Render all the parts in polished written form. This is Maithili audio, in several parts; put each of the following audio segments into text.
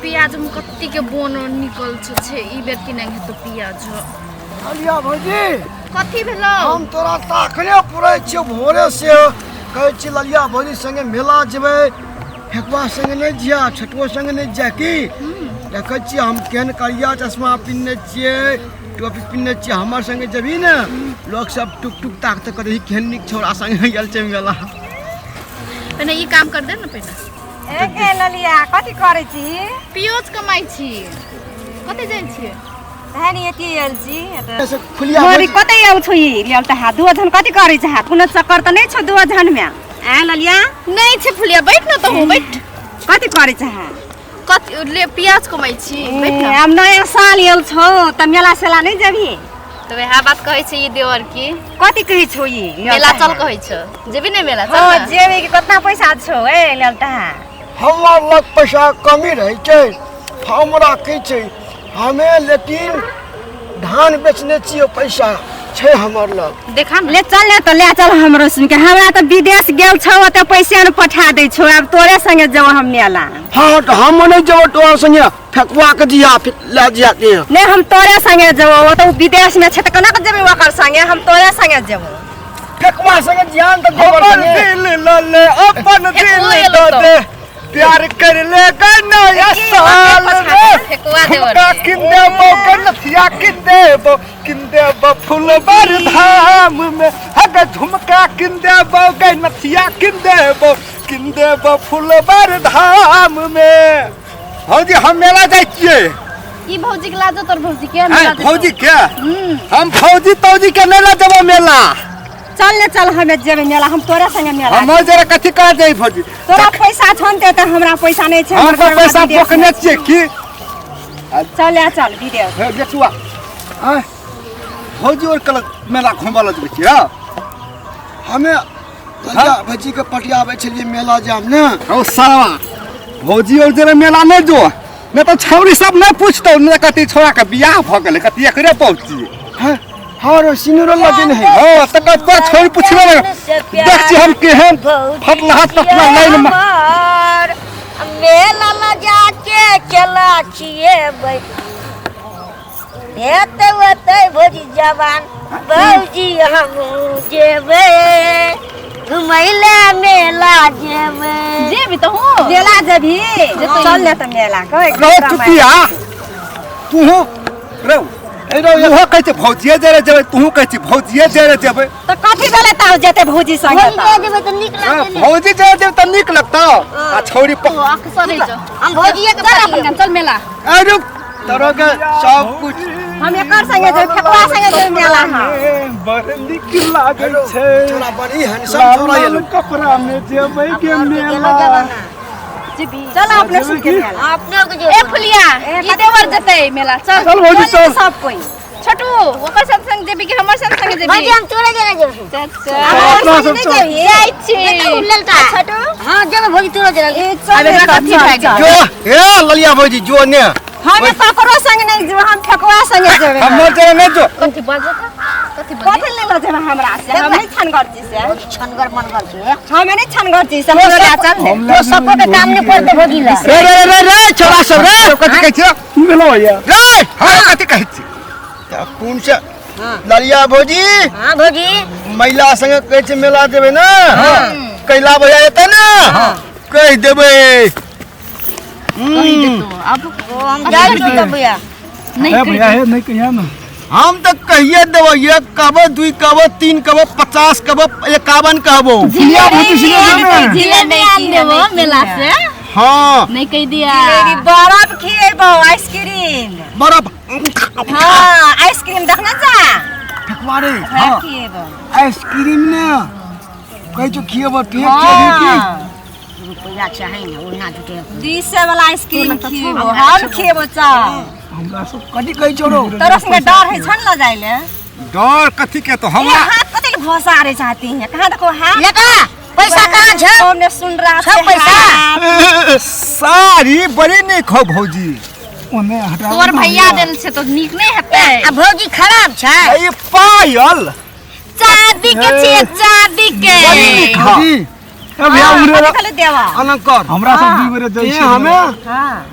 प्याज में कत्ती के बोन निकल छै ई बेर किना हेतौ प्याज। अलिया भौजी, कथी भेलौ? हम तोरा ताखने पुरै छियौ भोरे से, कहै छी ललिया भौजी संगे मेला जेबै, फेकुआ संगे नहि जिया, छोटुओ संगे नहि जिया। की देखै छियै हम केहन करिया चश्मा पिन्हने छियै, टोपी पिन्हने छियै, हमर संगे जेबही ने लोक सब टुक टुक ताकते करै केहन नीक छौड़ा संगे गेल छै मेला। पहिने ई काम कर दे ने पहिने। ए गे ललिया, कथी करै छी? पियोज कमाइ छी। कतऽ जाइ छियै? हेनी एती आयल छी। से खुलिया मोरी कतऽ आयल छौ ई लेल तऽ हाथ दू जन कथी करै छै? हाथ कोनो चक्कर तऽ नहि छौ दू जन मे? आँ ललिया? नहि छै फुलिया, बैठ न तहूँ बैठ। कथी करै छै? कथी ले प्याज कमाइ छी, बैठ न। आब नयाँ साल आयल छौ तऽ मेला सेला नहि जेबही? तऽ वएह बात कहै छै ई देवर की। कथी कहै छौ ई? मेला चल कहै छौ, जेबी ने मेला? चल हँ ने। जेबी कि कतना पैसा छौ ए लेल तऽ? हमर लग पैसा कमी रहै छै, हमरा की छै हमे, लेकिन धान बेचने छियै, पैसा छै हमर लग। देखा ने। ले चल ने तऽ, ले चल हमरो सुन के। हमरा तऽ विदेश गेल छौ, ओते पैसे ने पठा दै छौ। आब तोरे संगे जेबो हम मेला। हाँ तऽ हम नहि जेबो तोरा संगे, फेकुआ के दिया फिर ले जिया के। नहि, हम तोरे संगे जेबो। ओ तऽ विदेश में छै तऽ केना के जेबै ओकर संगे? हम तोरे संगे जेबो। फेकुआ संगे जियान तऽ गोबर अपन संगे। दिल ल ले, अपन फेकुओ दिल एलो दऽ तो। दे, प्यार कर ले नया साल रे। फेकुआ देवर झुमका के। किन देबो के नथिया किन देबो, किन देबो फुलबर धाम में। हग झुमका किन देबो के नथिया किन देबो, किन देबो फुलबर धाम में। भौजी, हम मेला जाइ छियै। ई भौजी के लाजो तोर भौजी के हैं, मेला जेतौ। भौजी के हम भौजी तौजी के नहि लऽ जेबो मेला। चल ने चल, हमे जेबै मेला, हम तोरे संगे मेला। हम जरा कथी करा जाइ भौजी? तोरा पैसा छन ते तऽ हमरा पैसा नहि छै। हम हमर तऽ घरवाला पैसा विदेश पोखने मे छियै की। चल ले चल विदेश। हे बेचुआ, आँय भौजी और कल मेला घुमऽ लऽ जेबै छियै? हमे भैया भौजी के पटियाबै छलियै मेला जाम ने। हौ सावा, भौजी और जरा मेला नहि जो, नहि तऽ छौड़ी सब नहि पुछतौ ने कथी छोड़ा के बियाह भऽ गेलै, कथी एकरे पहुँची। हाँ हाँ रो सिनुरो लगेने है। हँ तकर तोरा छोड़ी पुछबे ने, देख छी हम केहन फटलाहा तटला लाइन में। मेला में जाके केला खिएबै, हेतै ओतै भौजी जवान। भौजी हमहूँ जेबै घुमै लए, मेला जेबै। जेबी तहूँ? मेला जेबही? चल ने तऽ मेला कहै। रौ चुतिया, तूहू रौ ए रौ। तूहो कहै छै भौजिये जरे जेबै, तूहू कहै छी भौजिये जरे जेबै। तऽ कथी भेलै तऽ जेतै भौजी संगे? भौजी तऽ जे जेबै तऽ नीक हँ, लागतै ने। भौजी जरे जेबै तऽ नीक लगतौ आ छौड़ी अक्सर है जो। हम भौजिये के चल अपन पटियेबै। गाम, चल मेला। ए रुक। तोरो के सब कुछ। हम एकर संगे जेबै, फेकुआ संगे जेबै मेला। हम बड़ नीक लागै छै। छोड़ा बड़ी हैंडसम लाल छोड़ा लाल एलो। कपड़ा में जेबै के मेला। चल अपने सुन के मेला। अपने के ए जेबै। फुलिया, ई देवर जेतै मेला, चल। चल भौजी चल। सब कोई। छोटू, ओकर संग संग जेबी कि हमर संग संग जेबी? भौजी, हम तोरे जेना जेबै। अपना सब चल। जाइ छी। छोटू हाँ जेबै भौजी, तोरे जेना। ए चल आब एकरा ने, कथी चल, भए गेल? चल। जो हे ललिया भौजी जो ने। हम ककरो संग नहि जेबै, हम फेकुआ संगे जेबै। हमर जरे नहि जो। कथी बजत? कथी बजत? कथी ले जेबै हमरा से? हम नहि छनगर छी से। भौजी छनगर मनगर छै। हम नहि छनगर छी से, हमरा ले चल ने। तो सबको के काम नहीं पड़ते भौजी ला। रे रे रे रे छोड़ा सब रे। कथी कहै छियै? की भेलौ भैया? रे। हँ, कथी कहै छी? तऽ कोन से ललिया भौजी? हाँ भौजी। महिला संगे कहै छै मेला जेबै ने, कैला भैया एतै ने, कहि देबै। कहि देतो अब। ओ हम जाइ छी तऽ भैया। नहीं हे कहि। भैया, हे नहि कहिया ने। हम तऽ कहिए देबै, एक कहबो, दुई कहबो, तीन कहबो, 50 कहबो, 51 कहबो। फुलिया भौजी संगे जेबै। जिले नहीं आन देबो मेला से। हाँ। नहीं कहि दिया। जिलेबी बर्फ खिएबौ, आइसक्रीम। बर्फ। हाँ, आइसक्रीम देखना जा। ठकुआ रे। हाँ खिएबौ। आइसक्रीम ने कहै छौ खिएबो, तू खिएबही की? हाँ। रुपया चाही ने, ओ ना जुटे। 200 वाला आइसक्रीम खिएबौ, हम खिएबौ। चल। हमरा सब कथी कहै छौ रौ? तोरा संगे डर है छन ल जाइले? डर कथी के तो ए हमरा? हाथ कथी ले घोसा चाहती है? कहाँ देखो हाथ। लेका पैसा कहाँ छै? हमने सुन रहा छौ पैसा? हाथ। साड़ी बड़ी नीक हौ भौजी। ओने हटा। तोर भैया देल छै तो नीक नहीं हेतै? आ भौजी खराब छै? ए पायल चाँदी के छियै, चाँदी के। बड़ी नीक हौ। भौजी। ए भैया, उमरे कथी खाली देवा अलंकार हमरा सब दुई गोरे जाइ ए छियै। हमे हाँ।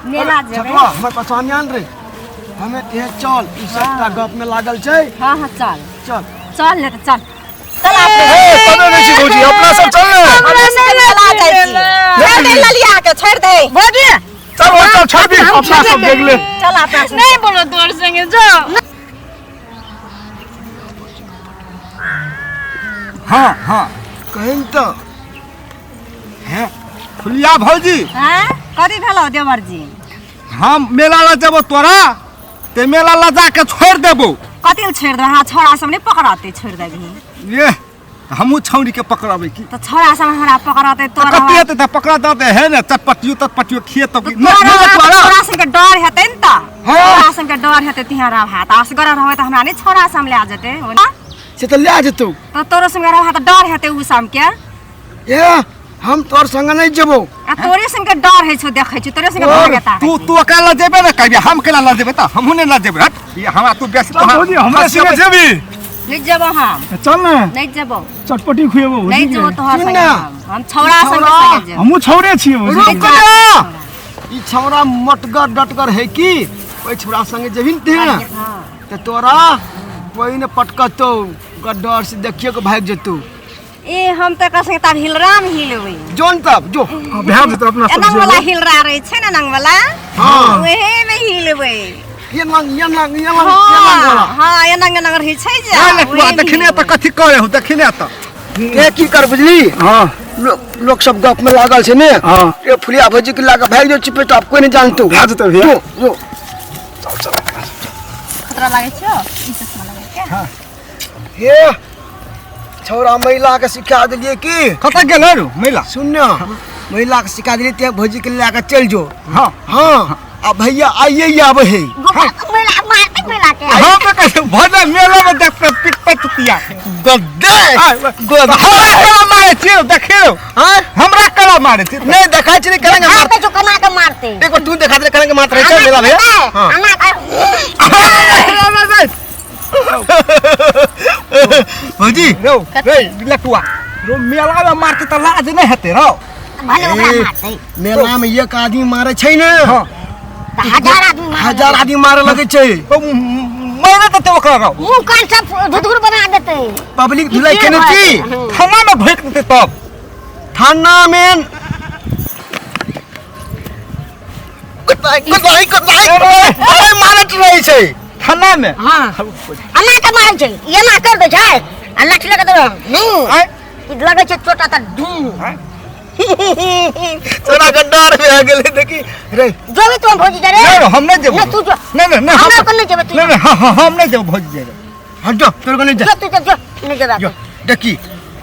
मेला जेबै। छटवा हमर पछानियान रे हमे ते चल ई सबटा गप में लागल छै। हाँ हाँ चल चल चल ने त चल चल ए पता नहीं छी भौजी अपना सब चल ने अपना सब मेला जाइ छी। छोड़ दे ललिया के छोड़ दे भौजी चल ओ चल छोड़ दी अपना सब देख ले। चल अपना सब नहीं बोलो तोर संगे जो। हां हां कहिन त हैं फुलिया भौजी। हां कथी भेलो देवर जी? हम मेला ला जेबो तोरा ते मेला ला जाके छोड़ देबो। कथी ले छोड़ देबो? हाँ छोड़ा सब नहीं पकड़ाते छोड़ देबही। ये हमहू छौड़ी के पकड़ाबे की त छोड़ा सब हमरा पकड़ाते तोरा कथी हेतै त पकड़ा दते है ने चटपटियो तटपटियो खिए तो तोरा तोरा सब के डर हेतै न त। हाँ। तोरा सब के डर हेतै तिहारा हाथ असगर रहबै त हमरा नहीं छोड़ा सब ले जेतै से त ले जेतौ त तोरो संग रहबा त डर हेतै उ सब के। ए हम तोर संग नहीं जेबो। आ तोरे संग के डर है छौ देखै छी तोरे संग भागता तू तू अकेला जेबे ने कहबे हम केना ल जेबे त हमहू ने ल जेबे हट ये हमरा तू बेसी चल भौजी हमरा संगे जेबी? नहीं जेबो हम। चल ने नहीं जेबो। चटपटी खुएबो भौजी नहीं जेबो तोहर सुन संगे ना। हम छौड़ा संगे संगे जेबो। हमहू छौड़े छियै भौजी। रुक जा ई छौड़ा मोटगर डटगर है की ओइ छौड़ा संगे जेबही ने ते त तोरा कोई ने पटकतौ गड्ढर से देखिए के भाग जेतौ। ए हम त एकर संगे तब हिलरा में हिलबै। जोन तब जो भए जेतौ अपना सब एनंग वाला हिलरा रहै छै ने एनंग वाला हां ओहे में हिलबै। ये नंग ये नंग ये नंग ये नंग वाला। हां एनंग एनंग रहै छै जे ए लटुआ देखने त कथी करे हो देखने त ए की कर बुझली? हां लोग सब गप में लागल छै ने। हां ए फुलिया भौजी के लाके भाग जो छिपे तो आप कोई नहीं जानतो। भए जेतौ भैया। जो जो खतरा लागै छौ ई चश्मा लगा के। हां हे छौड़ा महिला के सिखा देलिए की कतऽ गेलै रो महिला? सुन न महिला के सिखा देलिए ते भौजी के लाके चल जो। हां हां आ भैया आइए ही आबे है। मेला मारते मेला के। हम त कहै भजा मेला में देख के पिट पटतिया गद्दे गद्दे हमरा केना मारे छियै देखियौ। हां हमरा केना मारे छियै? नहीं देखा छी केना के मारते जो कना के मारते। देखो तू देखा दे केना के मारते रहै छै मेला भैया। हां भौजी रौ रे लटुआ रो मेला में मारते त लाज नहीं हेतै रौ। भले ओकरा मारते मेला में एक आदमी मारे छै ने। हां हजार आदमी मारे लगे छै। मारे देतै ओकरा रौ मुंह कान सब धुधुर बना देतै। पब्लिक धुलाई केने छी थाना में ढोक देतै तब थाना में कुत्ता कुत्ता कुत्ता अरे मारत रहै छै थाना में। हां अना के मारै छै एना कर दै छै आ लाठी लगा देबै नु ई लगै छै चोटा त धूम तोरा के डर भए गेलै देखी रे। जेबी तू भौजी रे? नहीं हम नहीं जेबो। नहीं तू जो। नहीं नहीं नहीं हमरा को नहीं जेबे तू। नहीं नहीं हां हम नहीं जेबो भौजी रे। हां जो तोर को नहीं जा। जो तू जो नहीं जेबे। जो देखी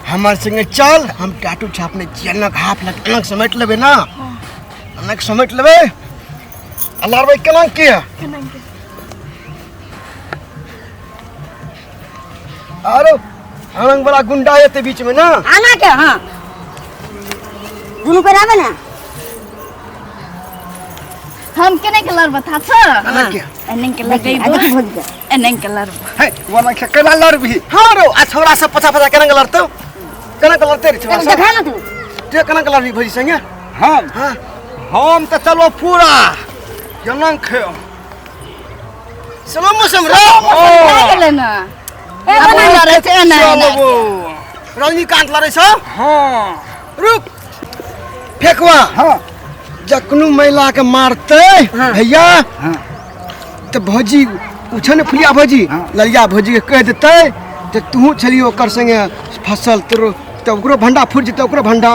हमर संगे चल हम टाटू छापने छियै अलग हाफ लग अलग समेट लेबै ना अलग समेट लेबै आ लड़बै केना के आरो आनंद वाला गुंडा एते बीच में ना आना के। हां दुनू के रहबे ना हम केने के लड़बो था छ एने के लगैबो एने के लड़बो हे वना के केना लड़बी? हां रो आ छोरा सब पछा पछा केना के लड़तौ केना के लड़ते रे छोरा सब देखा ना तू ते केना के लड़बी भौजी संगे? हम हां हम त चलो पूरा जनम खे स्लो मोशन रे गेलै ना ए बना लड़ै छै एना एना रजनीकांत लड़ै छौ। हां रुक फेकुआ। हां जखनु महिला के मारते भैया त भौजी उछन फुलिया भौजी ललिया भौजी के कह देतै त तू छली ओकर संगे फसल तोरो त ओकरो भंडा फुट जेतै ओकरो भंडा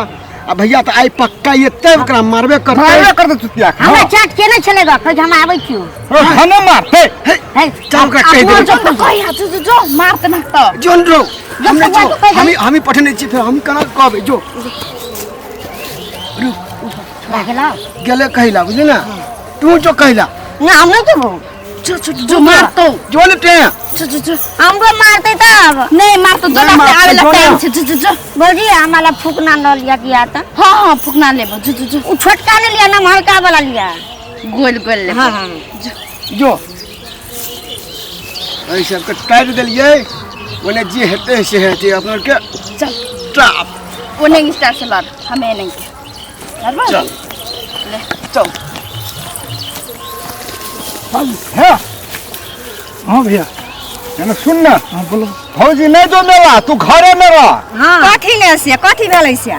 आ भैया त आइ पक्का एतै ओकरा मारबे करतै। मारबे करतै चुतिया के। हमरा चाट के नहीं छलेगा कह हम आबै छियो। हने मारते हे चल ओकरा कहि देबै। जो त कहि हाथ जो जो मारते ना त जोन रो हम नहीं जो हमी पठने छी फेर हम केना कहबै जो गेले कहिला बुझली ना तू जो कहिला ना हम नहीं जेबो। जो जो जो मारतो जो ने ते जो जो जो हमरो मारते तब नहीं मारतो जो ना आवेला टाइम छै जो जो जो भौजी हमारा फूकना न लिया किया त। हां हां फूकना लेबो जो जो जो उ छोटका ने लिया ना हल्का वाला लिया गोल गोल लेबो। हां हां जो एहि सबके काटि देलियै ओने जे हेतै से हेतै अपना के चल टाप ओने स्टार से लड़ हमें नहीं के लड़बो चल ले चल हे हाँ भैया एने सुन ना। हाँ बोलो। भौजी नहीं जो मेला, तू घरे में रह। हाँ, कथी ले से कथी भेलै से?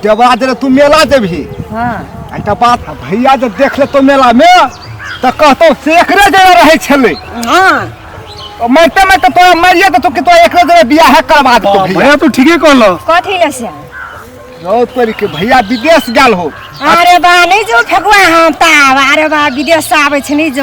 देवा दे तू मेला जेबही। हाँ। एकटा बात, भैया जब देख लेतो मेला में तऽ कहतो से एकरे जगह रहै छलै। हाँ। तो मरते मरते तोरा मरिए देतो कि तोरा एकरे जगह बियाह करवा देतो भैया। भैया तू ठीके कहलो। कथी ले से? रौद पड़ि के भैया विदेश गेल हो। अरे बा नहीं जो ठकुआ हम ताब, अरे बा विदेश से आबै छै नहीं जो।